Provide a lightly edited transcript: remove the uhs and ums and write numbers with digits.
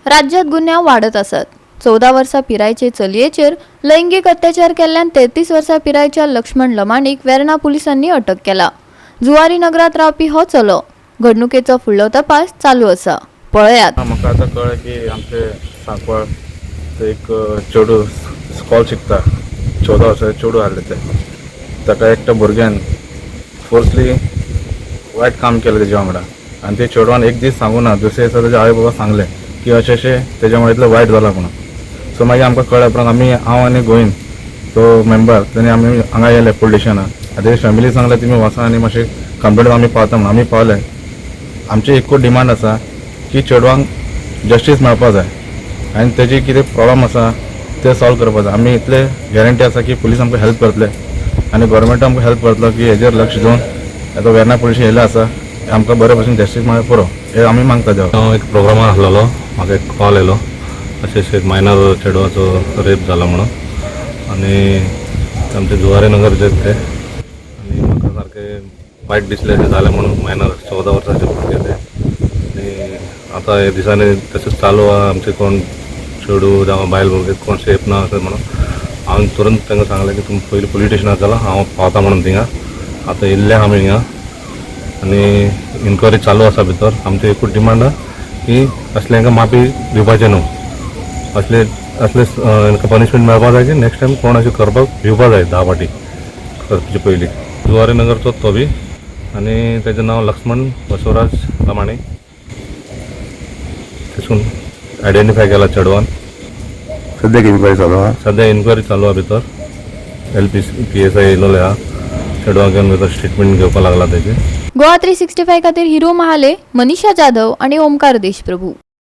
राज्यांत गुन्यांव वाडत आसात. 14 वर्सां पिरायेचे चलयेचेर लैंगीक अत्याचार केल्ल्यान 33 वर्सां पिरायेच्या लक्ष्मण लमाणीक वेर्णा पुलिसांनी अटक केला. जुवारी नगरात रावपी हो चलो. घडणुकेचो फुडलो तपास चालू आसा. पळयात. म्हाका आतां कळ्ळें की आमचे सांकवाळ थंय एक चेडूं स्कॉल शिकता, 14 वर्साचें चेडूं आहलें तें. ताका एकट्या भुरग्यान फोर्सली वायट काम केलें तेज्या वांगडा आनी ते चेडवान एक दीस सांगू ना, दुसरे दिसा तेज्या आवय बाबा सांगलें की अशें अशें तेज्या वांगडा इतलें वायट जालां म्हणून. सो मागीर आमकां कळ्ळें उपरांत आमी, हांव आनी गोविंद तो मेंबर, तेणी आमी हांगा येयले पुलीस स्टेशनार आनी तेजी फॅमिली सांगलें, तुमी वचा आनी मातशें कंप्लेंट, आमी पावता म्हणून. आमी पावले. आमची एकूच डिमांड आसा की चेडवांक जस्टीस मेळपा जाय आनी तेजी कितें प्रॉब्लम आसा ते सॉल्व करपा जाय. आमी इतले गॅरंटी आसा की पुलीस आमकां हेल्प करतले आनी गोवोरमेंट आमकां हेल्प करतलो की हेजेर लक्ष दिवन आतां वेर्ना पुलीस येयले आसा, आमकां बरे भशेन जस्टीस मेळ्ळें पुरो हें आमी मागता देवा. हांव एक प्रोग्रामार आसलेलो. म्हाका एक कॉल येयलो, अशें अशें एक मायनर चेडवाचो रेप जाला म्हणून आनी आमचे जुवारी नगरचे ते. आनी म्हाका सारकें वायट दिसलें अशें जालें म्हणून. मायनर 14 वर्साचे भुरगे ते. आनी आतां हे दिसांनी तशेंच चालू आहा. आमचे कोण चेडूं जावं बायल भुरगे कोण सेफ ना अशें म्हणून हांवें तुरंत तांकां सांगलें की तुमी पयलीं पुलीस स्टेशनार चला, हांव पावता म्हणून थिंगा. आतां येयल्ले आमी हिंगा आनी इन्क्वायरी चालू आसा भितर. आमची एकूच डिमांड आहा की असले हांकां माफी दिवपाचें न्हू. असले असले हांकां पनिशमेंट मेळपा जाय की नेक्स्ट टायम कोण अशें करपाक भिवपा जाय 10 फाटी करचे पयलीं. जुवारी नगरचो तो बी आनी तेजें नांव लक्ष्मण बसवराज लमाणी. तेसून आयडेंटिफाय केला चेडवान. सद्याक इन्क्वायरी चालू आहा? सध्या इन्क्वायरी चालू आहा भितर. L P P S I येयलेले आहा. चेडवाक घेवन भितर स्टेटमेंट घेवपाक लागला तेजे. गोवा 365 खातीर हिरो महाले, मनीषा जाधव आणि ओमकार देशप्रभू.